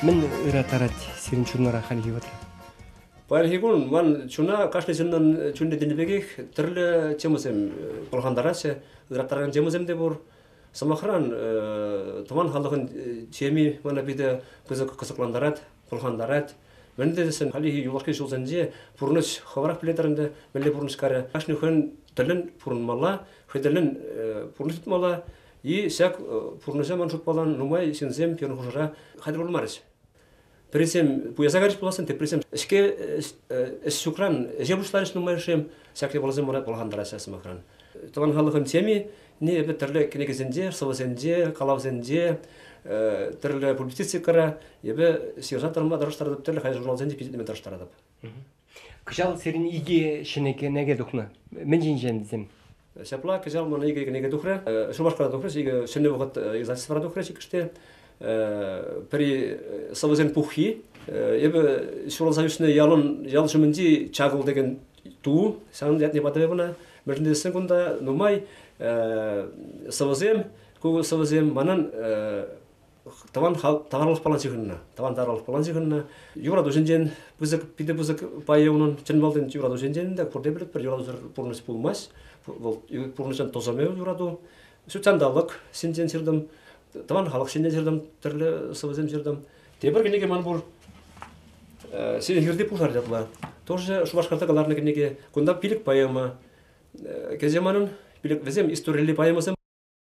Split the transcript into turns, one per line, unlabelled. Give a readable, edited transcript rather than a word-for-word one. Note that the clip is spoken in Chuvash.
Мӗн ыраттарать сирӗн чунӑра хальхи вӑхӑтра?
Паянхи кун ман чуна кашни ҫыннӑн чунне тенӗ пекех тӗрлӗ темӑсем пӑлхантараҫҫӗ, ыраттаракан темӑсем те пур. Сӑмахран, тӑван халӑхӑн теми мана питӗ пысӑк кӑсӑклантарать, пӑлхантарать. Мӗн тесен хальхи юлашки ҫулсенче пурнӑҫ хӑвӑрах пӗлетӗр ӗнтӗ, мӗнле пурнӑҫ карӗ. Кашни хӑйӗн тӗллӗн пурӑнмалла, хӑй тӗллӗн пурнӑҫ тытмалла. И ҫак пурнӑҫа ман шутпалан нумай ҫынсем пирӗн хушӑра хатӗр пулмарӗҫ. Пӗрисем пуяса кайрӗҫ пулассан, теприсем ӗҫке ӗҫ ҫукран ӗҫе пуҫларӗҫ нумайӑшӗ. Ҫак япаласем мана пӑлхантараҫҫӗ сӑмахран. Тӑван халӑхӑн теми не эпӗ тӗрлӗ кӗнекесенче, сӑвӑсенче, калавсенче, тӗрлӗ публицистикӑра эпӗ ҫырса тӑрма тӑрӑштаратӑп, тӗрлӗ хаҫат журналсенче пичетлеме тӑрӑштаратӑп.
Кӑҫал сирӗн икӗ ҫӗнӗ кӗнеке тухнӑ. Мӗн ҫинчен вӗсем?
Ҫапла, кӑҫал мана икӗ кӗнеке тухрӗ. Шупашкара тухрӗ, икӗ ҫӗнӗ вӑхӑт издательствӑра тухрӗ иккӗште. Пӗри сӑвӑсен пуххи. Эпӗ ҫуралса ӳснӗ ялӑн ял ҫумӗнчи Чакӑл текен ту, ҫавӑн ятне патӑм эпӗ ӑна. Мӗншӗн тесен кунта нумай сӑвӑсем, ку сӑвӑсем манӑн тӑван тавралӑхпала ҫыхӑннӑ. Тӑван тавралӑхпала ҫыхӑннӑ. Юрату ҫинчен пысӑк, питӗ пысӑк пайӗ унӑн. Чӑн малтан юрату ҫинчен те пурте пӗлетпӗр, юратусӑр пурнӑҫ пулмасть. Вӑл пурнӑҫӑн тӑсӑмӗ юрату. Ҫут ҫанталӑк ҫинчен ҫыртӑм, тӑван халӑх ҫинчен ҫыртӑм, тӗрлӗ сӑвӑсем ҫыртӑм. Тепӗр кӗнеке ман пур. Сирӗн хирти пушар ятлӑ. Тоже Шупашкарта кӑларнӑ кӗнеке. Кунта пилӗк поэма. Кӗнеке манӑн. Пилӗк вӗсем историлле поэмӑсем.